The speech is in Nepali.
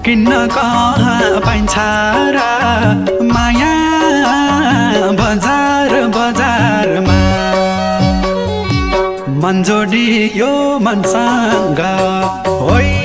किन्न कहाँ पाइन्छ र माया बजार बजारमा मन जोडियो मनसँग होइ